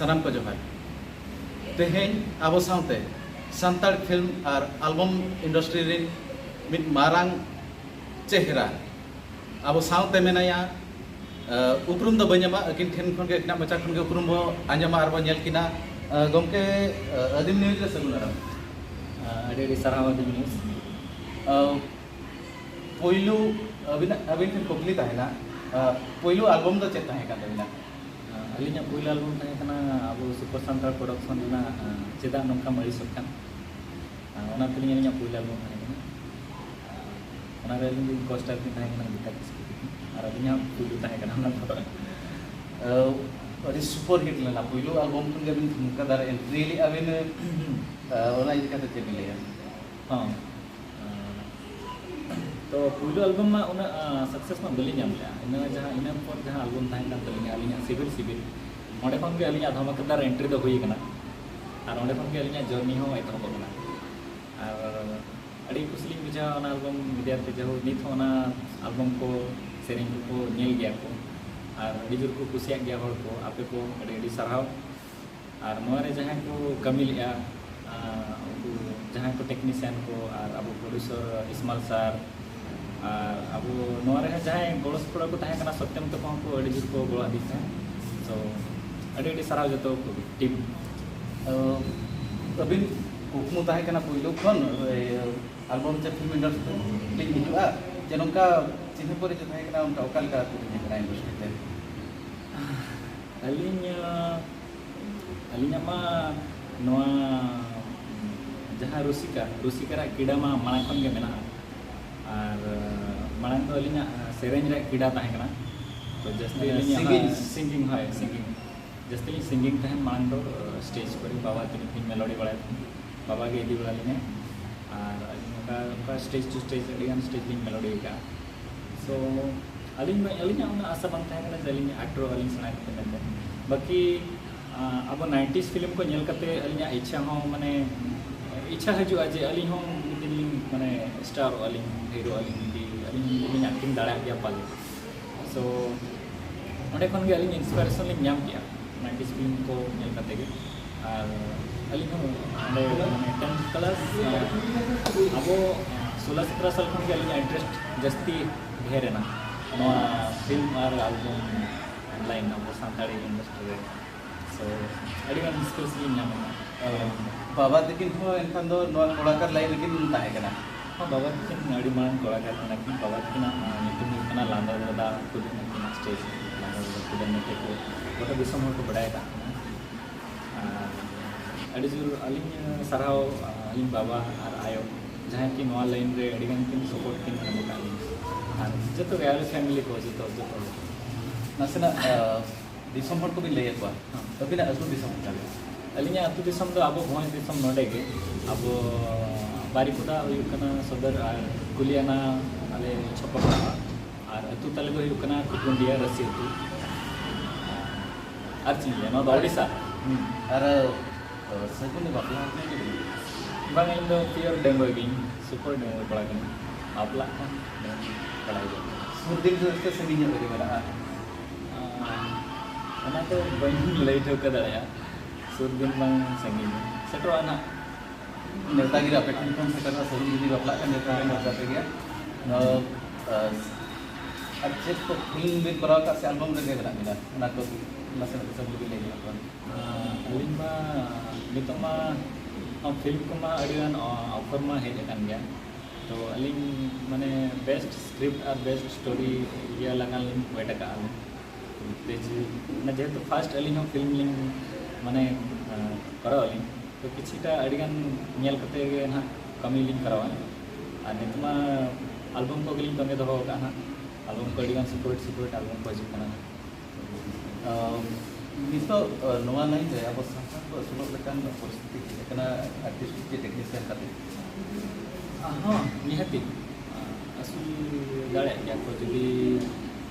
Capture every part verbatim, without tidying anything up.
ᱥᱟᱱᱟᱢ ᱠᱚ ᱡᱚᱦᱟᱨ᱾ ᱛᱮᱦᱮᱧ ᱟᱵᱚ ᱥᱟᱶᱛᱮ ᱥᱟᱱᱛᱟᱲ ᱯᱷᱤᱞᱢ ᱟᱨ ᱟᱞᱵᱚᱢ ᱤᱱᱰᱟᱥᱴᱨᱤ ᱨᱤᱱ ᱢᱤᱫ ᱢᱟᱨᱟᱝ ᱪᱮᱦᱨᱟ ᱟᱵᱚ ᱥᱟᱶᱛᱮ ᱢᱮᱱᱟᱭᱟ᱾ ᱟᱹ, ᱩᱯᱨᱩᱢ ᱫᱚ ᱵᱟᱹᱧ ᱮᱢᱟ, ᱟᱹᱠᱤᱱ ᱴᱷᱮᱱ ᱠᱷᱚᱱ ᱜᱮ, ᱟᱹᱠᱤᱱᱟᱜ ᱢᱚᱪᱟ ᱠᱷᱚᱱ ᱜᱮ ᱩᱯᱨᱩᱢ ᱵᱚ ᱟᱸᱡᱚᱢᱟ ᱟᱨ ᱵᱚ ᱧᱮᱞ ᱠᱤᱱᱟ᱾ ᱟᱹ, ᱜᱚᱢᱠᱮ, ᱟᱹ, ᱟᱹᱫᱤᱢ ᱱᱤᱭᱩᱡᱽ ᱨᱮ ᱥᱟᱹᱜᱩᱱ ᱫᱟᱨᱟᱢ᱾ ᱟᱹᱰᱤ ᱟᱹᱰᱤ ᱥᱟᱨᱦᱟᱣ ᱟᱹᱫᱤᱢ ᱱᱤᱭᱩᱡᱽ᱾ ᱟᱹ, ᱯᱳᱭᱞᱳ ᱟᱹᱵᱤᱱᱟᱜ, ᱟᱹᱵᱤᱱ ᱴᱷᱮᱱ ᱠᱩᱠᱞᱤ ᱛᱟᱦᱮᱱᱟ, ᱟᱹ, ᱯᱳᱭᱞᱳ ᱟᱞᱵᱚᱢ ᱫᱚ ᱪᱮᱫ ᱛᱟᱦᱮᱸ ᱠᱟᱱ ᱛᱟᱹᱵᱤᱱᱟ? ᱟᱹᱞᱤᱧᱟᱜ ᱯᱳᱭᱞᱳ ᱟᱞᱵᱚᱢ ᱛᱟᱦᱮᱸ ᱠᱟᱱᱟ ᱟᱵᱚ ᱥᱩᱯᱟᱨ ᱥᱟᱱᱛᱟᱲ ᱯᱨᱚᱰᱟᱠᱥᱚᱱ ᱨᱮᱱᱟᱜ, ᱟᱸ, ᱪᱮᱫᱟᱜ ᱱᱚᱝᱠᱟᱢ ᱟᱹᱲᱤᱥᱚᱜ ᱠᱟᱱ᱾ ᱟᱸ, ᱚᱱᱟ ᱛᱟᱹᱞᱤᱧ ᱟᱹᱞᱤᱧᱟᱜ ᱯᱳᱭᱞᱳ ᱟᱞᱵᱚᱢ ᱛᱟᱦᱮᱸ ᱠᱟᱱᱟ᱾ ᱟᱸ, ᱚᱱᱟ ᱨᱮ ᱟᱹᱞᱤᱧ ᱨᱮᱱ ᱠᱳ-ᱥᱴᱟᱨ ᱠᱤᱱ ᱛᱟᱦᱮᱸ ᱠᱟᱱᱟ ᱜᱤᱛᱟ ᱠᱤᱥᱠᱩ ᱛᱟᱹᱠᱤᱱ᱾ ᱟᱨ ᱟᱹᱞᱤᱧᱟᱜ ᱯᱳᱭᱞᱳ ᱛᱟᱦᱮᱸ ᱠᱟᱱᱟ ᱚᱱᱟ ᱫᱚ᱾ ᱟᱹ, ᱟᱹᱰᱤ ᱥᱩᱯᱟᱨ ᱦᱤᱴ ᱞᱮᱱᱟ᱾ ᱯᱳᱭᱞᱳ ᱟᱞᱵᱚᱢ ᱠᱷᱚᱱ ᱜᱮ ᱟᱹᱵᱤᱱ ᱴᱷᱩᱢᱠᱟ ᱫᱟᱨ ᱮᱱᱴᱨᱤ ᱞᱮᱫᱼᱟ ᱵᱤᱱ᱾ ᱟᱹ, ᱚᱱᱟ ᱤᱫᱤ ᱠᱟᱛᱮ ᱪᱮᱫ ᱵᱤᱱ ᱞᱟᱹᱭᱟ? ᱦᱚᱸ᱾ ᱛᱚ, ᱯᱩᱭᱞᱩ ᱟᱞᱵᱚᱢ ᱢᱟ ᱩᱱᱟᱹᱜ, ᱟᱸ, ᱥᱟᱠᱥᱮᱥ ᱢᱟ ᱵᱟᱹᱞᱤᱧ ᱧᱟᱢ ᱞᱮᱜᱼᱟ᱾ ᱤᱱᱟᱹ ᱡᱟᱦᱟᱸ, ᱤᱱᱟᱹ ᱯᱚᱨ ᱡᱟᱦᱟᱸ ᱟᱞᱵᱚᱢ ᱛᱟᱦᱮᱸ ᱠᱟᱱ ᱛᱟᱹᱞᱤᱧᱟ, ᱟᱹᱞᱤᱧᱟᱜ ᱥᱤᱵᱤᱞ ᱥᱤᱵᱤᱞ, ᱚᱸᱰᱮ ᱠᱷᱚᱱ ᱜᱮ ᱟᱹᱞᱤᱧᱟᱜ ᱫᱷᱟᱢᱟᱠᱟᱫᱟᱨ ᱮᱱᱴᱨᱤ ᱫᱚ ᱦᱩᱭ ᱠᱟᱱᱟ᱾ ᱟᱨ ᱚᱸᱰᱮ ᱠᱷᱚᱱ ᱜᱮ ᱟᱹᱞᱤᱧᱟᱜ ᱡᱟᱨᱱᱤ ᱦᱚᱸ ᱮᱛᱚᱦᱚᱵ ᱟᱠᱟᱱᱟ᱾ ᱟᱨ ᱟᱹᱰᱤ ᱠᱩᱥᱤ ᱞᱤᱧ ᱵᱩᱡᱷᱟᱹᱣᱟ ᱚᱱᱟ ᱟᱞᱵᱚᱢ ᱤᱫᱤ ᱠᱟᱛᱮ᱾ ᱡᱟᱭᱦᱳᱠ, ᱱᱤᱛ ᱦᱚᱸ ᱚᱱᱟ ᱟᱞᱵᱚᱢ ᱠᱚ, ᱥᱮᱨᱮᱧ ᱠᱚᱠᱚ ᱧᱮᱞ ᱜᱮᱭᱟ ᱠᱚ᱾ ᱟᱨ ᱟᱹᱰᱤ ᱡᱳᱨ ᱠᱚ ᱠᱩᱥᱤᱭᱟᱜ ᱜᱮᱭᱟ ᱦᱚᱲ ᱠᱚ᱾ ᱟᱯᱮ ᱠᱚ ᱟᱹᱰᱤ ᱟᱹᱰᱤ ᱥᱟᱨᱦᱟᱣ᱾ ᱟᱨ ᱱᱚᱣᱟ ᱨᱮ ᱡᱟᱦᱟᱸᱭ ᱠᱚ ᱠᱟᱹᱢᱤ ᱞᱮᱜᱼᱟ, ᱟᱨ ᱩᱱᱠᱩ ᱡᱟᱦᱟᱸᱭ ᱠᱚ ᱴᱮᱠᱱᱤᱥᱤᱭᱟᱱ ᱠᱚ, ᱟᱨ ᱟᱵᱚ ᱯᱨᱚᱰᱭᱩᱥᱟᱨ ᱤᱥᱢᱟᱞ ᱥᱟᱨ, ᱟᱨ ᱟᱵᱚ ᱱᱚᱣᱟ ᱨᱮ ᱡᱟᱦᱟᱸᱭ ᱜᱚᱲᱚ ᱥᱚᱯᱚᱦᱚᱫ ᱠᱚ ᱛᱟᱦᱮᱸ ᱠᱟᱱᱟ, ᱥᱚᱛᱭᱚᱢ ᱛᱟᱠᱚ ᱦᱚᱸᱠᱚ ᱟᱹᱰᱤ ᱡᱳᱨ ᱠᱚ ᱜᱚᱲᱚ ᱟᱹᱫᱤᱧ ᱛᱟᱦᱮᱸᱫ᱾ ᱛᱚ, ᱟᱹᱰᱤ ᱟᱹᱰᱤ ᱥᱟᱨᱦᱟᱣ ᱡᱚᱛᱚ ᱠᱚ ᱴᱤᱢ᱾ ᱟᱹᱵᱤᱱ ᱠᱩᱠᱢᱩ ᱛᱟᱦᱮᱸ ᱠᱟᱱᱟ ᱯᱳᱭᱞᱳ ᱠᱷᱚᱱ, ᱮ, ᱟᱞᱵᱚᱢ ᱪᱮ ᱯᱷᱤᱞᱢ ᱤᱱᱰᱟᱥᱴᱨᱤ ᱞᱤᱧ ᱦᱤᱡᱩᱜᱼᱟ, ᱡᱮ ᱱᱚᱝᱠᱟ ᱪᱤᱱᱦᱟᱹ ᱯᱚᱨᱤᱪᱚᱭ ᱛᱟᱦᱮᱸ ᱠᱟᱱᱟ, ᱚᱱᱠᱟ ᱚᱠᱟ ᱞᱮᱠᱟ ᱠᱚ ᱦᱮᱡ ᱠᱟᱱᱟ ᱤᱱᱰᱟᱥᱴᱨᱤ ᱛᱮ? ᱟᱹᱞᱤᱧ, ᱟᱹᱞᱤᱧᱟᱜ ᱢᱟ ᱱᱚᱣᱟ ᱡᱟᱦᱟᱸ ᱨᱩᱥᱤᱠᱟ, ᱨᱩᱥᱤᱠᱟ ᱨᱮᱭᱟᱜ ᱠᱤᱲᱟ ᱢᱟ ᱢᱟᱲᱟᱝ ᱠᱷᱚᱱ ᱜᱮ ᱢᱮᱱᱟᱜᱼᱟ᱾ ᱟᱨ ᱢᱟᱲᱟᱝ ᱫᱚ ᱟᱹᱞᱤᱧᱟᱜ ᱥᱮᱨᱮᱧ ᱨᱮᱭᱟᱜ ᱠᱤᱲᱟ ᱛᱟᱦᱮᱸ ᱠᱟᱱᱟ᱾ ᱛᱚ, ᱡᱟᱹᱥᱛᱤ ᱢᱟᱱᱮ ᱟᱹᱞᱤᱧᱟᱜ ᱥᱤᱝᱜᱤᱝ? ᱦᱳᱭ, ᱥᱤᱝᱜᱤᱝ, ᱦᱳᱭ, ᱥᱤᱝᱜᱤᱝ᱾ ᱡᱟᱹᱥᱛᱤ ᱞᱤᱧ ᱥᱤᱝᱜᱤᱝ ᱛᱟᱦᱮᱸᱫ ᱢᱟᱲᱟᱝ ᱫᱚ, ᱥᱴᱮᱡᱽ ᱠᱚᱨᱮ ᱵᱟᱵᱟ ᱛᱟᱹᱞᱤᱧ ᱠᱤᱱ ᱢᱮᱞᱳᱰᱤ ᱵᱟᱲᱟᱭ ᱛᱟᱦᱮᱸᱫ, ᱵᱟᱵᱟ ᱜᱮ ᱤᱫᱤ ᱵᱟᱲᱟ ᱞᱤᱧᱟᱭ᱾ ᱟᱨ ᱟᱹᱞᱤᱧ ᱱᱚᱝᱠᱟ, ᱱᱚᱝᱠᱟ ᱥᱴᱮᱡᱽ ᱴᱩ ᱥᱴᱮᱡᱽ ᱟᱹᱰᱤ ᱜᱟᱱ ᱥᱴᱮᱡᱽ ᱞᱤᱧ ᱢᱮᱞᱳᱰᱤ ᱟᱠᱟᱫᱼᱟ᱾ ᱥᱳ, ᱟᱹᱞᱤᱧ ᱢᱟ, ᱟᱹᱞᱤᱧᱟᱜ ᱩᱱᱟᱹᱜ ᱟᱥᱟ ᱵᱟᱝ ᱛᱟᱦᱮᱸ ᱠᱟᱱᱟ ᱡᱮ ᱟᱹᱞᱤᱧ ᱮᱠᱴᱚᱨᱚᱜ ᱟᱹᱞᱤᱧ ᱥᱮᱬᱟ ᱠᱟᱛᱮ ᱢᱮᱱᱛᱮ᱾ ᱵᱟᱹᱠᱤ, ᱟᱸ, ᱟᱵᱚ ᱱᱟᱭᱤᱱᱴᱤᱡᱽ ᱯᱷᱤᱞᱢ ᱠᱚ ᱧᱮᱞ ᱠᱟᱛᱮ ᱟᱹᱞᱤᱧᱟᱜ ᱤᱪᱪᱷᱟ ᱦᱚᱸ, ᱢᱟᱱᱮ, ᱤᱪᱪᱷᱟ ᱦᱤᱡᱩᱜᱼᱟ ᱡᱮ ᱟᱹᱞᱤᱧ ᱦᱚᱸ ᱢᱤᱫ ᱫᱤᱱ ᱞᱤᱧ, ᱢᱟᱱᱮ, ᱥᱴᱟᱨᱚᱜᱼᱟ ᱞᱤᱧ, ᱦᱤᱨᱳᱜᱼᱟ ᱞᱤᱧ, ᱡᱩᱫᱤ ᱟᱹᱞᱤᱧ ᱞᱤᱧ ᱟᱠᱴᱤᱝ ᱫᱟᱲᱮᱭᱟᱜ ᱜᱮᱭᱟ ᱯᱟᱞᱮ᱾ ᱥᱳ, ᱚᱸᱰᱮ ᱠᱷᱚᱱ ᱜᱮ ᱟᱹᱞᱤᱧ ᱤᱱᱥᱯᱤᱨᱮᱥᱚᱱ ᱞᱤᱧ ᱧᱟᱢ ᱠᱮᱜᱼᱟ᱾ ᱱᱟᱭᱤᱱᱴᱤᱡᱽ ᱯᱷᱤᱞᱢ ᱠᱚ ᱧᱮᱞ ᱠᱟᱛᱮ ᱜᱮ᱾ ᱟᱨ ᱟᱹᱞᱤᱧ ᱦᱚᱸ ᱚᱸᱰᱮ ᱢᱟᱱᱮ ᱴᱮᱱᱛᱷ ᱠᱞᱟᱥ, ᱟᱵᱚ ᱥᱳᱞᱟ ᱥᱚᱛᱨᱚ ᱥᱟᱞ ᱠᱷᱚᱱ ᱜᱮ ᱟᱹᱞᱤᱧᱟᱜ ᱤᱱᱴᱟᱨᱮᱥᱴ ᱡᱟᱹᱥᱛᱤ ᱰᱷᱮᱨ ᱮᱱᱟ ᱱᱚᱣᱟ ᱯᱷᱤᱞᱢ ᱟᱨ ᱟᱞᱵᱟᱢ ᱞᱟᱭᱤᱱ, ᱟᱵᱚ ᱥᱟᱱᱛᱟᱲᱤ ᱤᱱᱰᱟᱥᱴᱨᱤ ᱨᱮ᱾ ᱥᱳ ᱟᱹᱰᱤᱜᱟᱱ ᱥᱠᱤᱞᱥ ᱞᱤᱧ ᱧᱟᱢ ᱮᱫᱟ᱾ ᱵᱟᱵᱟ ᱛᱟᱹᱠᱤᱱ ᱦᱚᱸ ᱮᱱᱠᱷᱟᱱ ᱫᱚ ᱱᱚᱣᱟ ᱠᱚᱲᱟᱠᱟᱨ ᱞᱟᱭᱤᱱ ᱨᱮᱠᱤᱱ ᱛᱟᱦᱮᱸ ᱠᱟᱱᱟ? ᱦᱚᱸ, ᱵᱟᱵᱟ ᱛᱟᱹᱠᱤᱱ ᱟᱹᱰᱤ ᱢᱟᱨᱟᱝ ᱠᱚᱲᱟᱠᱟᱨ ᱠᱟᱱᱟ ᱠᱤᱱ᱾ ᱵᱟᱵᱟ ᱛᱟᱹᱠᱤᱱᱟᱜ ᱧᱩᱛᱩᱢ ᱦᱩᱭᱩᱜ ᱠᱟᱱᱟ ᱞᱟᱸᱫᱟ ᱫᱟᱫᱟ ᱠᱩᱫᱩᱢ ᱟᱹᱠᱤᱱᱟᱜ ᱥᱴᱮᱡᱽ, ᱞᱟᱸᱫᱟ ᱫᱟᱫᱟ ᱠᱩᱫᱩᱢ ᱢᱮᱱᱛᱮ ᱠᱚ ᱜᱚᱴᱟ ᱫᱤᱥᱚᱢ ᱦᱚᱲ ᱠᱚ ᱵᱟᱲᱟᱭ ᱠᱟᱜ ᱠᱟᱱᱟ᱾ ᱟᱨ ᱟᱹᱰᱤ ᱡᱳᱨ ᱟᱹᱞᱤᱧ ᱥᱟᱨᱦᱟᱣ, ᱟᱹᱞᱤᱧ ᱵᱟᱵᱟ ᱟᱨ ᱟᱭᱳ, ᱡᱟᱦᱟᱸᱭ ᱠᱤ ᱱᱚᱣᱟ ᱞᱟᱭᱤᱱ ᱨᱮ ᱟᱹᱰᱤ ᱜᱟᱱ ᱠᱤᱱ ᱥᱟᱯᱳᱨᱴ ᱠᱤᱱ ᱮᱢ ᱟᱠᱟᱫ ᱞᱤᱧᱟ᱾ ᱟᱨ ᱡᱚᱛᱚ ᱜᱮ, ᱟᱞᱮ ᱯᱷᱮᱢᱤᱞᱤ ᱠᱚ, ᱡᱚᱛᱚ, ᱡᱚᱛᱚ ᱦᱚᱲ᱾ ᱱᱟᱥᱮᱱᱟᱜ, ᱟᱹ, ᱫᱤᱥᱚᱢ ᱦᱚᱲ ᱠᱚᱵᱤᱱ ᱞᱟᱹᱭ ᱟᱠᱚᱣᱟ, ᱦᱮᱸ᱾ ᱟᱹᱵᱤᱱᱟᱜ ᱟᱹᱛᱩ ᱫᱤᱥᱚᱢ ᱚᱠᱟᱨᱮ? ᱟᱹᱞᱤᱧᱟᱜ ᱟᱹᱛᱩ ᱫᱤᱥᱚᱢ ᱫᱚ ᱟᱵᱚ ᱵᱷᱚᱸᱡᱽ ᱫᱤᱥᱚᱢ, ᱱᱚᱰᱮ ᱜᱮ, ᱟᱵᱚ ᱵᱟᱨᱤᱯᱚᱫᱟ ᱦᱩᱭᱩᱜ ᱠᱟᱱᱟ ᱥᱚᱫᱚᱨ, ᱟᱨ ᱠᱩᱞᱤᱭᱟᱱᱟ ᱟᱞᱮ ᱪᱷᱚᱯᱚ ᱯᱟᱲᱟᱜᱼᱟ, ᱟᱨ ᱟᱹᱛᱩ ᱛᱟᱞᱮ ᱫᱚ ᱦᱩᱭᱩᱜ ᱠᱟᱱᱟ ᱠᱩᱠᱩᱱᱰᱤᱭᱟ, ᱨᱟᱹᱥᱤ ᱟᱹᱛᱩ᱾ ᱟᱨ ᱪᱮᱫ ᱤᱧ ᱞᱟᱹᱭᱟ, ᱱᱚᱣᱟ ᱫᱚ ᱳᱰᱤᱥᱟ᱾ ᱦᱩᱸ᱾ ᱟᱨ, ᱟᱹ, ᱥᱟᱹᱜᱩᱱ ᱵᱟᱯᱞᱟ ᱟᱠᱟᱱᱟ ᱠᱤᱱ? ᱵᱟᱝ, ᱤᱧ ᱫᱚ ᱯᱤᱭᱳᱨ ᱰᱟᱺᱜᱩᱣᱟᱹ ᱜᱤᱧ, ᱥᱩᱯᱟᱨ ᱰᱟᱺᱜᱩᱣᱟᱹ ᱠᱚᱲᱟ ᱠᱟᱹᱱᱟᱹᱧ᱾ ᱵᱟᱯᱞᱟᱜ ᱠᱷᱟᱱ ᱰᱟᱺᱜᱩᱣᱟᱹ ᱠᱚᱲᱟ ᱜᱮ᱾ ᱥᱩᱨ ᱫᱤᱱ ᱨᱮ ᱥᱮ ᱥᱟᱺᱜᱤᱧ ᱧᱚᱜ ᱨᱮᱜᱮ ᱢᱮᱱᱟᱜᱼᱟ? ᱟᱸ, ᱚᱱᱟ ᱫᱚ ᱵᱟᱹᱧ ᱞᱟᱹᱭ ᱴᱷᱟᱹᱣᱠᱟᱹ ᱫᱟᱲᱮᱭᱟᱜᱼᱟ, ᱥᱩᱨ ᱫᱤᱱ ᱵᱟᱝ ᱥᱟᱺᱜᱤᱧ ᱫᱤᱱ᱾ ᱥᱮᱴᱮᱨᱚᱜᱼᱟ ᱱᱟᱦᱟᱜ᱾ ᱱᱮᱣᱛᱟ ᱜᱤᱨᱟᱹ ᱟᱯᱮ ᱴᱷᱮᱱ ᱠᱷᱚᱱ ᱥᱮᱴᱮᱨᱚᱜᱼᱟ, ᱥᱟᱹᱜᱩᱱ ᱡᱩᱫᱤ ᱵᱟᱯᱞᱟᱜ ᱠᱷᱟᱱ ᱱᱮᱣᱛᱟ ᱜᱤᱨᱟᱹ ᱱᱮᱣᱛᱟ ᱯᱮ ᱜᱮᱭᱟ᱾ ᱱᱚᱣᱟ, ᱟᱨ ᱪᱮᱫ ᱠᱚ ᱯᱷᱤᱞᱢ ᱵᱤᱱ ᱠᱚᱨᱟᱣ ᱟᱠᱟᱫ ᱥᱮ ᱟᱞᱵᱟᱢ ᱨᱮᱜᱮ ᱢᱮᱱᱟᱜ ᱵᱤᱱᱟ? ᱚᱱᱟ ᱠᱚ ᱱᱟᱥᱮᱱᱟᱜ ᱫᱤᱥᱚᱢ ᱨᱮᱵᱤᱱ ᱞᱟᱹᱭ ᱧᱚᱜ ᱟᱠᱚᱣᱟ᱾ ᱟᱸ, ᱟᱹᱞᱤᱧ ᱢᱟ ᱱᱤᱛᱚᱜ ᱢᱟ ᱯᱷᱤᱞᱢ ᱠᱚᱢᱟ ᱟᱹᱰᱤᱜᱟᱱ, ᱚ, ᱚᱯᱷᱟᱨ ᱢᱟ ᱦᱮᱡ ᱟᱠᱟᱱ ᱜᱮᱭᱟ᱾ ᱛᱚ ᱟᱹᱞᱤᱧ ᱢᱟᱱᱮ ᱵᱮᱥᱴ ᱥᱠᱨᱤᱯᱴ ᱟᱨ ᱵᱮᱥᱴ ᱥᱴᱳᱨᱤ ᱤᱭᱟᱹ ᱞᱟᱜᱟᱱ ᱞᱤᱧ ᱣᱮᱴ ᱟᱠᱟᱫᱼᱟ ᱞᱤᱧ᱾ ᱛᱚ ᱡᱮ-, ᱢᱟᱱᱮ ᱡᱮᱦᱮᱛᱩ ᱯᱷᱟᱥᱴ ᱟᱹᱞᱤᱧ ᱦᱚᱸ ᱯᱷᱤᱞᱢ ᱞᱤᱧ ᱢᱟᱱᱮ, ᱟᱸ, ᱠᱚᱨᱟᱣ ᱟᱹᱞᱤᱧ, ᱛᱚ ᱠᱤᱪᱷᱩᱴᱟ ᱟᱹᱰᱤᱜᱟᱱ ᱧᱮᱞ ᱠᱟᱛᱮ ᱜᱮ ᱱᱟᱦᱟᱜ ᱠᱟᱹᱢᱤ ᱞᱤᱧ ᱠᱚᱨᱟᱣᱟ᱾ ᱟᱨ ᱱᱤᱛᱚᱜ ᱢᱟ ᱟᱞᱵᱟᱢ ᱠᱚᱜᱮ ᱞᱤᱧ ᱛᱚᱸᱜᱮ ᱫᱚᱦᱚ ᱟᱠᱟᱫᱼᱟ ᱱᱟᱦᱟᱜ᱾ ᱟᱞᱵᱟᱢ ᱠᱚ ᱟᱹᱰᱤᱜᱟᱱ ᱥᱩᱯᱟᱨ ᱦᱤᱴ, ᱥᱩᱯᱟᱨ ᱦᱤᱴ ᱟᱞᱵᱟᱢ ᱠᱚ ᱦᱤᱡᱩᱜ ᱠᱟᱱᱟ ᱱᱟᱦᱟᱜ᱾ ᱟᱸ, ᱱᱤᱛᱚᱜ, ᱟᱸ, ᱱᱚᱣᱟ ᱞᱟᱭᱤᱱ ᱨᱮ ᱟᱵᱚ ᱥᱟᱱᱛᱟᱲ ᱠᱚ ᱟᱹᱥᱩᱞᱚᱜ ᱞᱮᱠᱟᱱ ᱯᱚᱨᱤᱥᱛᱷᱤᱛᱤ ᱪᱮᱫ ᱞᱮᱠᱟᱱᱟ, ᱟᱨᱴᱤᱥᱴ ᱪᱮ ᱴᱮᱠᱱᱤᱥᱤᱭᱟᱱ ᱠᱟᱛᱮ? ᱦᱚᱸ, ᱱᱤᱦᱟᱹᱛᱤ᱾ ᱟᱹᱥᱩᱞ ᱫᱟᱲᱮᱭᱟᱜ ᱜᱮᱭᱟ ᱠᱚ ᱡᱩᱫᱤ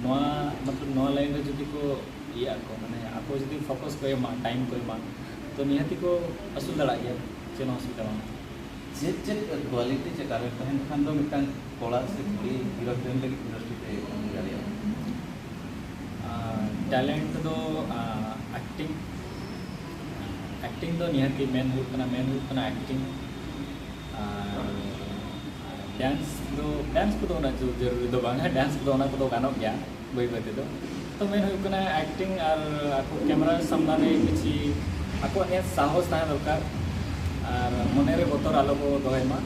ᱱᱚᱣᱟ, ᱢᱚᱛᱞᱚᱵ, ᱱᱚᱣᱟ ᱞᱟᱭᱤᱱ ᱨᱮ ᱡᱩᱫᱤ ᱠᱚ ᱤᱭᱟᱹᱜ ᱟᱠᱚ, ᱢᱟᱱᱮ ᱟᱠᱚ ᱡᱩᱫᱤ ᱯᱷᱳᱠᱟᱥ ᱠᱚ ᱮᱢᱟ, ᱴᱟᱭᱤᱢ ᱠᱚ ᱮᱢᱟ, ᱛᱚ ᱱᱤᱦᱟᱹᱛᱤ ᱠᱚ ᱟᱹᱥᱩᱞ ᱫᱟᱲᱮᱭᱟᱜ ᱜᱮᱭᱟ, ᱪᱮᱫ ᱦᱚᱸ ᱚᱥᱩᱵᱤᱫᱷᱟ ᱵᱟᱝ᱾ ᱪᱮᱫ ᱪᱮᱫ ᱠᱳᱣᱟᱞᱤᱴᱤ ᱪᱮ ᱴᱮᱞᱮᱱᱴ ᱛᱟᱦᱮᱱ ᱠᱷᱟᱱ ᱫᱚ ᱢᱤᱫᱴᱟᱝ ᱠᱚᱲᱟ ᱥᱮ ᱠᱩᱲᱤ ᱦᱤᱨᱳ ᱦᱤᱨᱳᱭᱤᱱ ᱞᱟᱹᱜᱤᱫ ᱤᱱᱰᱟᱥᱴᱨᱤ ᱛᱮ ᱠᱟᱹᱢᱤ ᱫᱟᱲᱮᱭᱟᱜᱼᱟ? ᱟᱨ ᱴᱮᱞᱮᱱᱴ ᱫᱚ, ᱟᱨ ᱮᱠᱴᱤᱝ ᱮᱠᱴᱤᱝ ᱫᱚ ᱱᱤᱦᱟᱹᱛᱤ ᱢᱮᱱ ᱦᱩᱭᱩᱜ ᱠᱟᱱᱟ, ᱢᱮᱱ ᱦᱩᱭᱩᱜ ᱠᱟᱱᱟ ᱮᱠᱴᱤᱝ᱾ ᱟᱨ ᱰᱮᱱᱥ ᱫᱚ, ᱰᱮᱱᱥ ᱠᱚᱫᱚ ᱩᱱᱟᱹᱜ ᱡᱳᱨ ᱡᱟᱹᱨᱩᱨᱤ ᱫᱚ ᱵᱟᱝᱟ, ᱰᱮᱱᱥ ᱠᱚᱫᱚ ᱚᱱᱟ ᱠᱚᱫᱚ ᱜᱟᱱᱚᱜ ᱜᱮᱭᱟ ᱵᱟᱹᱭ ᱵᱟᱹᱭ ᱛᱮᱫᱚ᱾ ᱛᱚ ᱢᱮᱱ ᱦᱩᱭᱩᱜ ᱠᱟᱱᱟ ᱮᱠᱴᱤᱝ ᱟᱨ ᱟᱠᱚ ᱠᱮᱢᱮᱨᱟ ᱥᱟᱢᱱᱟ ᱨᱮ ᱠᱤᱪᱷᱤ ᱟᱠᱚᱣᱟᱜ ᱱᱤᱭᱟᱹ ᱥᱟᱦᱚᱥ ᱛᱟᱦᱮᱸ ᱫᱚᱨᱠᱟᱨ ᱟᱨ ᱢᱚᱱᱮ ᱨᱮ ᱵᱚᱛᱚᱨ ᱟᱞᱚ ᱠᱚ ᱫᱚᱦᱚᱭ ᱢᱟ᱾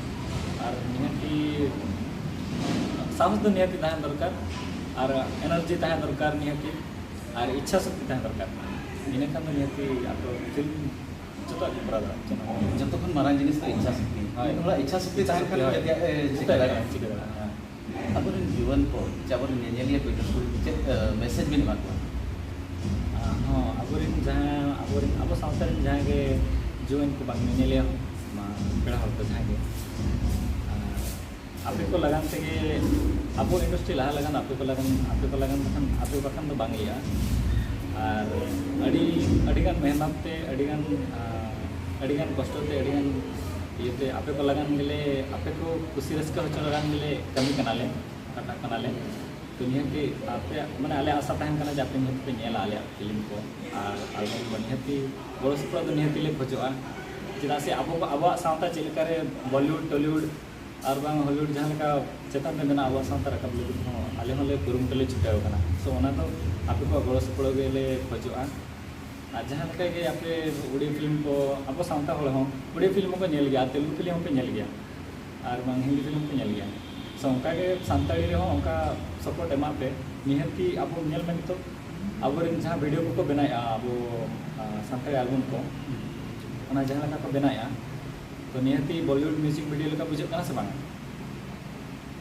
ᱟᱨ ᱱᱤᱦᱟᱹᱛᱤ ᱥᱟᱦᱚᱥ ᱫᱚ ᱱᱤᱦᱟᱹᱛᱤ ᱛᱟᱦᱮᱸ ᱫᱚᱨᱠᱟᱨ ᱟᱨ ᱮᱱᱟᱨᱡᱤ ᱛᱟᱦᱮᱸ ᱫᱚᱨᱠᱟᱨ ᱱᱤᱦᱟᱹᱛᱤ᱾ ᱟᱨ ᱤᱪᱪᱷᱟ ᱥᱚᱠᱛᱤ ᱛᱟᱦᱮᱸ ᱫᱚᱨᱠᱟᱨ᱾ ᱤᱱᱟᱹ ᱠᱷᱟᱱ ᱫᱚ ᱱᱤᱦᱟᱹᱛᱤ ᱟᱯᱮ ᱯᱷᱤᱞᱢ ᱡᱚᱛᱚᱣᱟᱜ ᱜᱮ ᱠᱚᱨᱟᱣ ᱫᱟᱲᱮᱭᱟᱜᱼᱟ᱾ ᱪᱮᱫ ᱦᱚᱸ ᱵᱟᱝ᱾ ᱡᱚᱛᱚ ᱠᱷᱚᱱ ᱢᱟᱨᱟᱝ ᱡᱤᱱᱤᱥ ᱫᱚ ᱤᱪᱪᱷᱟ ᱥᱚᱠᱛᱤ᱾ ᱦᱳᱭ᱾ ᱢᱤᱫ ᱦᱚᱲᱟᱜ ᱤᱪᱪᱷᱟ ᱥᱚᱠᱛᱤ ᱤᱪᱪᱷᱟ ᱛᱟᱦᱮᱱ ᱥᱚᱠᱛᱤ, ᱠᱷᱟᱱ ᱦᱳᱭ᱾ ᱡᱚᱛᱚᱣᱟᱜ ᱮ ᱪᱤᱠᱟᱹ ᱡᱚᱛᱚᱣᱟᱜ ᱫᱟᱲᱮᱭᱟᱜᱼᱟ᱾ ᱜᱮ ᱪᱤᱠᱟᱹ ᱫᱟᱲᱮᱭᱟᱜᱼᱟ, ᱦᱮᱸ᱾ ᱟᱵᱚᱨᱮᱱ ᱡᱩᱣᱟᱹᱱ ᱠᱚ ᱪᱮ ᱟᱵᱚᱨᱮᱱ ᱧᱮᱧᱮᱞᱤᱭᱟᱹ ᱠᱚ ᱪᱮᱫ, ᱮ, ᱢᱮᱥᱮᱡᱽ ᱵᱤᱱ ᱮᱢᱟ ᱠᱚᱣᱟ? ᱟᱨ ᱦᱚᱸ, ᱟᱵᱚᱨᱮᱱ ᱡᱟᱦᱟᱸ, ᱟᱵᱚᱨᱮᱱ, ᱟᱵᱚ ᱥᱟᱶᱛᱟ ᱨᱮᱱ ᱡᱟᱦᱟᱸᱭ ᱜᱮ ᱡᱩᱣᱟᱹᱱ ᱠᱚ ᱵᱟᱝ ᱧᱮᱧᱮᱞᱤᱭᱟᱹ ᱦᱚᱸ, ᱢᱟ, ᱯᱮᱲᱟ ᱦᱚᱲ ᱠᱚ ᱡᱟᱦᱟᱸᱭ ᱜᱮ, ᱟᱨ ᱟᱯᱮ ᱠᱚ ᱞᱟᱜᱟᱱ ᱛᱮᱜᱮ ᱟᱵᱚ industry ᱞᱟᱦᱟ ᱞᱟᱜᱟᱱ ᱟᱯᱮ ᱠᱚ ᱞᱟᱜᱟᱱ, ᱟᱯᱮ ᱠᱚ ᱞᱟᱜᱟᱱ ᱵᱟᱠᱷᱟᱱ, ᱟᱯᱮ ᱵᱟᱠᱷᱟᱱ ᱫᱚ ᱵᱟᱝ ᱤᱭᱟᱹᱜᱼᱟ᱾ ᱟᱨ ᱟᱹᱰᱤ, ᱟᱹᱰᱤᱜᱟᱱ ᱢᱮᱦᱱᱚᱛ ᱛᱮ, ᱟᱹᱰᱤᱜᱟᱱ, ᱟᱨ ᱟᱹᱰᱤᱜᱟᱱ ᱠᱚᱥᱴᱚ ᱛᱮ, ᱟᱹᱰᱤᱜᱟᱱ ᱤᱭᱟᱹᱛᱮ ᱟᱯᱮ ᱠᱚ ᱞᱟᱜᱟᱱ ᱜᱮᱞᱮ, ᱟᱯᱮ ᱠᱚ ᱠᱩᱥᱤ ᱨᱟᱹᱥᱠᱟᱹ ᱦᱚᱪᱚ ᱞᱟᱜᱟᱱ ᱜᱮᱞᱮ ᱠᱟᱹᱢᱤ ᱠᱟᱱᱟᱞᱮ, ᱠᱟᱴᱟᱜ ᱠᱟᱱᱟᱞᱮ᱾ ᱛᱚ ᱱᱤᱦᱟᱹᱛ ᱜᱮ ᱟᱯᱮᱭᱟᱜ, ᱢᱟᱱᱮ, ᱟᱞᱮ ᱟᱥᱟ ᱛᱟᱦᱮᱱ ᱠᱟᱱᱟ ᱡᱮ ᱟᱯᱮ ᱱᱤᱦᱟᱹᱛ ᱯᱮ ᱧᱮᱞᱟ ᱟᱞᱮᱭᱟᱜ ᱯᱷᱤᱞᱢ ᱠᱚ ᱟᱨ ᱟᱞᱵᱚᱢ ᱠᱚ᱾ ᱱᱤᱦᱟᱹᱛ ᱜᱮ ᱜᱚᱲᱚ ᱥᱚᱯᱚᱦᱚᱫ ᱫᱚ ᱱᱤᱦᱟᱹᱛ ᱜᱮᱞᱮ ᱠᱷᱚᱡᱚᱜᱼᱟ, ᱪᱮᱫᱟᱜ ᱥᱮ ᱟᱵᱚ, ᱟᱵᱚᱣᱟᱜ ᱥᱟᱶᱛᱟ ᱪᱮᱫ ᱞᱮᱠᱟᱨᱮ ᱵᱚᱞᱤᱣᱩᱰ, ᱴᱚᱞᱤᱣᱩᱰ ᱟᱨ ᱵᱟᱝ ᱦᱚᱞᱤᱣᱩᱰ ᱡᱟᱦᱟᱸ ᱞᱮᱠᱟ ᱪᱮᱛᱟᱱ ᱨᱮ ᱢᱮᱱᱟᱜᱼᱟ, ᱟᱵᱚᱣᱟᱜ ᱥᱟᱶᱛᱟ ᱨᱟᱠᱟᱵ ᱞᱟᱹᱜᱤᱫ ᱦᱚᱸ ᱟᱞᱮ ᱦᱚᱸᱞᱮ ᱠᱩᱨᱩᱢᱩᱴᱩ ᱞᱮ ᱪᱷᱩᱴᱟᱹᱣ ᱟᱠᱟᱱᱟ᱾ ᱥᱚ ᱚᱱᱟ ᱫᱚ ᱟᱯᱮ ᱠᱚᱣᱟᱜ ᱜᱚᱲᱚ ᱥᱚᱯᱚᱦᱚᱫ ᱜᱮᱞᱮ ᱠᱷᱚᱡᱚᱜᱼᱟ᱾ ᱟᱨ ᱡᱟᱦᱟᱸ ᱞᱮᱠᱟ ᱜᱮ ᱟᱯᱮ ᱩᱲᱤᱭᱟ ᱯᱷᱤᱞᱢ ᱠᱚ, ᱟᱵᱚ ᱥᱟᱱᱛᱟᱲ ᱦᱚᱲ ᱦᱚᱸ ᱩᱲᱤᱭᱟ ᱯᱷᱤᱞᱢ ᱦᱚᱸᱠᱚ ᱧᱮᱞ ᱜᱮᱭᱟ, ᱟᱨ ᱛᱮᱞᱮᱜᱩ ᱯᱷᱤᱞᱢ ᱦᱚᱸᱯᱮ ᱧᱮᱞ ᱜᱮᱭᱟ, ᱟᱨ ᱵᱟᱝ ᱦᱤᱱᱫᱤ ᱯᱷᱤᱞᱢ ᱦᱚᱸᱯᱮ ᱧᱮᱞ ᱜᱮᱭᱟ᱾ ᱥᱚ ᱚᱱᱠᱟ ᱜᱮ ᱥᱟᱱᱛᱟᱲᱤ ᱨᱮᱦᱚᱸ ᱚᱱᱠᱟ ᱥᱟᱯᱳᱨᱴ ᱮᱢᱟᱜ ᱯᱮ᱾ ᱱᱤᱦᱟᱹᱛᱤ ᱟᱵᱚ ᱧᱮᱞ ᱢᱮ ᱱᱤᱛᱚᱜ ᱟᱵᱚᱨᱮᱱ ᱡᱟᱦᱟᱸ ᱵᱷᱤᱰᱤᱭᱳ ᱠᱚᱠᱚ ᱵᱮᱱᱟᱣᱮᱫᱼᱟ ᱟᱵᱚ, ᱟᱸ, ᱥᱟᱱᱛᱟᱲᱤ ᱟᱞᱵᱚᱢ ᱠᱚ, ᱚᱱᱟ ᱡᱟᱦᱟᱸ ᱞᱮᱠᱟ ᱠᱚ ᱵᱮᱱᱟᱣᱮᱫᱼᱟ, ᱛᱚ ᱱᱤᱦᱟᱹᱛᱤ ᱵᱚᱞᱤᱣᱩᱰ ᱢᱤᱣᱡᱤᱠ ᱵᱷᱤᱰᱤᱭᱳ ᱞᱮᱠᱟ ᱵᱩᱡᱷᱟᱹᱜ ᱠᱟᱱᱟ ᱥᱮ ᱵᱟᱝ?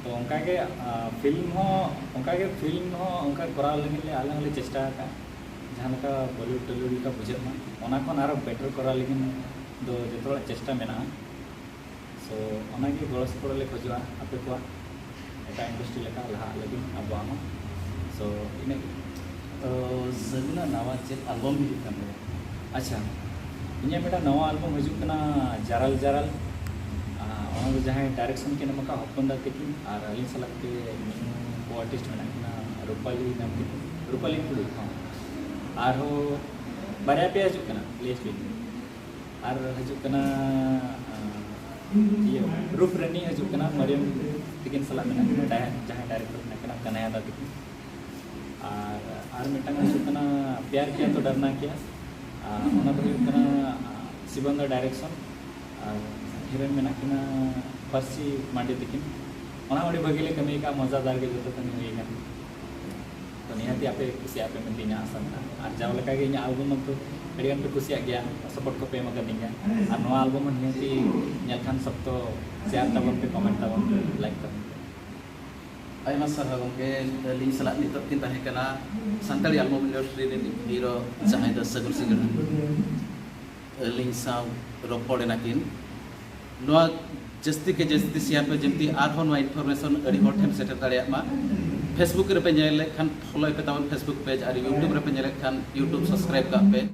ᱛᱚ ᱚᱱᱠᱟ ᱜᱮ, ᱟᱸ, ᱯᱷᱤᱞᱢ ᱦᱚᱸ, ᱚᱱᱠᱟ ᱜᱮ ᱯᱷᱤᱞᱢ ᱦᱚᱸ ᱚᱱᱠᱟ ᱠᱚᱨᱟᱣ ᱞᱟᱹᱜᱤᱫ ᱞᱮ, ᱟᱞᱮ ᱦᱚᱸᱞᱮ ᱪᱮᱥᱴᱟ ᱟᱠᱟᱫᱼᱟ᱾ ᱡᱟᱦᱟᱸ ᱞᱮᱠᱟ ᱵᱚᱞᱤᱣᱩᱰ ᱴᱚᱞᱤᱣᱩᱰ ᱞᱮᱠᱟ ᱵᱩᱡᱷᱟᱹᱜ ᱢᱟ, ᱚᱱᱟ ᱠᱷᱚᱱ ᱟᱨᱚ ᱵᱮᱴᱟᱨ ᱠᱚᱨᱟᱣ ᱞᱟᱹᱜᱤᱫ ᱫᱚ ᱡᱚᱛᱚ ᱦᱚᱲᱟᱜ ᱪᱮᱥᱴᱟ ᱢᱮᱱᱟᱜᱼᱟ᱾ ᱥᱚ ᱚᱱᱟᱜᱮ ᱜᱚᱲᱚ ᱥᱚᱯᱚᱦᱚᱫ ᱞᱮ ᱠᱷᱚᱡᱚᱜᱼᱟ ᱟᱯᱮ ᱠᱚᱣᱟᱜ, ᱮᱴᱟᱜ ᱤᱱᱰᱟᱥᱴᱨᱤ ᱞᱮᱠᱟ ᱞᱟᱦᱟᱜ ᱞᱟᱹᱜᱤᱫ ᱟᱵᱚᱣᱟᱜ ᱦᱚᱸ᱾ ᱥᱚ ᱤᱱᱟᱹᱜ ᱜᱮ᱾ ᱛᱚ ᱥᱟᱹᱜᱩᱱᱟᱜ ᱱᱟᱣᱟ ᱪᱮᱫ ᱟᱞᱵᱚᱢ ᱦᱤᱡᱩᱜ ᱠᱟᱱ ᱛᱟᱭᱟ? ᱟᱪᱪᱷᱟ, ᱤᱧᱟᱹᱜ ᱢᱤᱫᱴᱟᱝ ᱱᱟᱣᱟ ᱟᱞᱵᱚᱢ ᱦᱤᱡᱩᱜ ᱠᱟᱱᱟ, ᱡᱟᱨᱟᱞ ᱡᱟᱨᱟᱞ᱾ ᱟᱨ ᱚᱱᱟ ᱫᱚ ᱡᱟᱦᱟᱸᱭ ᱰᱟᱭᱨᱮᱠᱥᱚᱱ ᱠᱤᱱ ᱮᱢ ᱟᱠᱟᱫ ᱦᱚᱯᱚᱱ ᱫᱟ ᱛᱟᱹᱠᱤᱱ, ᱟᱨ ᱟᱹᱞᱤᱧ ᱥᱟᱞᱟᱜ ᱛᱮ ᱢᱤᱫ ᱠᱳ ᱟᱨᱴᱤᱥᱴ ᱢᱮᱱᱟᱜ ᱠᱤᱱᱟ, ᱨᱩᱯᱟᱞᱤ ᱢᱮᱢ ᱛᱟᱹᱠᱤᱱ, ᱨᱩᱯᱟᱞᱤ ᱴᱩᱰᱩ᱾ ᱦᱚᱸ᱾ ᱟᱨᱦᱚᱸ ᱵᱟᱨᱭᱟ ᱯᱮᱭᱟ ᱦᱤᱡᱩᱜ ᱠᱟᱱᱟ, ᱞᱟᱹᱭ ᱦᱚᱪᱚᱭ ᱫᱟᱹᱧ᱾ ᱟᱨ ᱦᱤᱡᱩᱜ ᱠᱟᱱᱟ, ᱟᱸ, ᱤᱭᱟᱹ, ᱨᱩᱯ ᱨᱟᱱᱤ ᱦᱤᱡᱩᱜ ᱠᱟᱱᱟ, ᱢᱟᱨᱤᱭᱟᱢ ᱛᱤᱠᱤᱱ ᱥᱟᱞᱟᱜ ᱢᱮᱱᱟᱜ ᱠᱤᱱᱟ, ᱰᱟᱭ-, ᱡᱟᱦᱟᱸᱭ ᱰᱟᱭᱨᱮᱠᱴᱚᱨ ᱢᱮᱱᱟᱜ ᱠᱤᱱᱟ, ᱠᱟᱱᱟᱭᱟ ᱫᱟ ᱛᱤᱠᱤᱱ᱾ ᱟᱨ ᱟᱨ ᱢᱤᱫᱴᱟᱝ ᱦᱤᱡᱩᱜ ᱠᱟᱱᱟ ᱯᱭᱟᱨ ᱠᱤᱭᱟ ᱛᱚ ᱰᱟᱨᱱᱟ ᱠᱤᱭᱟ, ᱟᱨ ᱚᱱᱟ ᱫᱚ ᱦᱩᱭᱩᱜ ᱠᱟᱱᱟ, ᱟᱸ, ᱥᱤᱵᱚᱱ ᱫᱟ ᱰᱟᱭᱨᱮᱠᱥᱚᱱ᱾ ᱟᱨ ᱦᱤᱨᱳᱭᱤᱱ ᱢᱮᱱᱟᱜ ᱠᱤᱱᱟ ᱯᱟᱹᱨᱥᱤ ᱢᱟᱱᱰᱤ ᱛᱤᱠᱤᱱ᱾ ᱚᱱᱟ ᱦᱚᱸ ᱟᱹᱰᱤ ᱵᱷᱟᱹᱜᱤ ᱞᱮ ᱠᱟᱹᱢᱤ ᱟᱠᱟᱫᱼᱟ, ᱢᱚᱡᱟᱫᱟᱨ ᱜᱮ ᱡᱚᱛᱚ ᱠᱟᱹᱢᱤ ᱦᱩᱭ ᱟᱠᱟᱱᱟ᱾ ᱛᱚ ᱱᱤᱦᱟᱹᱛᱤ ᱟᱯᱮ ᱠᱩᱥᱤᱭᱟᱜ ᱯᱮ ᱢᱮᱱᱛᱮ ᱤᱧᱟᱹᱜ ᱟᱥᱟ ᱢᱮᱱᱟᱜᱼᱟ᱾ ᱟᱨ ᱡᱟᱣ ᱞᱮᱠᱟᱜᱮ ᱤᱧᱟᱹᱜ ᱟᱞᱵᱚᱢ ᱢᱟᱛᱚ ᱟᱹᱰᱤ ᱜᱟᱱ ᱯᱮ ᱠᱩᱥᱤᱭᱟᱜ ᱜᱮᱭᱟ, ᱥᱟᱯᱳᱨᱴ ᱠᱚᱯᱮ ᱮᱢ ᱟᱠᱟᱫᱤᱧ ᱜᱮᱭᱟ᱾ ᱟᱨ ᱱᱚᱣᱟ ᱟᱞᱵᱚᱢ ᱦᱚᱸ ᱱᱤᱦᱟᱹᱛᱤ ᱧᱮᱞ ᱠᱷᱟᱱ ᱥᱚᱠᱛᱚ ᱥᱮᱭᱟᱨ ᱛᱟᱵᱚᱱ ᱯᱮ, ᱠᱚᱢᱮᱱᱴ ᱛᱟᱵᱚᱱ ᱯᱮ, ᱞᱟᱭᱤᱠ ᱛᱟᱵᱚᱱ ᱯᱮ᱾ ᱟᱭᱢᱟ ᱥᱟᱨᱦᱟᱣ ᱜᱚᱢᱠᱮ᱾ ᱟᱹᱞᱤᱧ ᱥᱟᱞᱟᱜ ᱱᱤᱛᱚᱜ ᱠᱤᱱ ᱛᱟᱦᱮᱸ ᱠᱟᱱᱟ ᱥᱟᱱᱛᱟᱲᱤ ᱟᱞᱵᱚᱢ ᱤᱱᱰᱟᱥᱴᱨᱤ ᱨᱤᱱ ᱦᱤᱨᱳ ᱡᱟᱦᱟᱸᱭ ᱫᱚ ᱥᱟᱹᱜᱩᱱ ᱥᱤᱝᱜᱟᱹᱲ᱾ ᱟᱹᱞᱤᱧ ᱥᱟᱶ ᱨᱚᱯᱚᱲ ᱮᱱᱟ ᱠᱤᱱ᱾ ᱱᱚᱣᱟ ᱡᱟᱹᱥᱛᱤ ᱠᱮ ᱡᱟᱹᱥᱛᱤ ᱥᱮᱭᱟᱨ ᱯᱮ, ᱡᱮᱢᱛᱤ ᱟᱨᱦᱚᱸ ᱱᱚᱣᱟ ᱤᱱᱯᱷᱚᱨᱢᱮᱥᱚᱱ ᱟᱹᱰᱤ ᱦᱚᱲ ᱴᱷᱮᱱ ᱥᱮᱴᱮᱨ ᱫᱟᱲᱮᱭᱟᱜ ᱢᱟ᱾ Facebook ᱨᱮᱯᱮ ᱧᱮᱞᱮᱫ ᱠᱷᱟᱱ ᱯᱷᱚᱞᱳᱭ ᱯᱮ ᱛᱟᱵᱚᱱ Facebook ᱯᱮᱡᱽ, ᱟᱨ YouTube ᱨᱮᱯᱮ ᱧᱮᱞᱮᱫ ᱠᱷᱟᱱ YouTube ᱥᱟᱵᱥᱠᱨᱟᱭᱤᱵ ᱠᱟᱜ ᱯᱮ᱾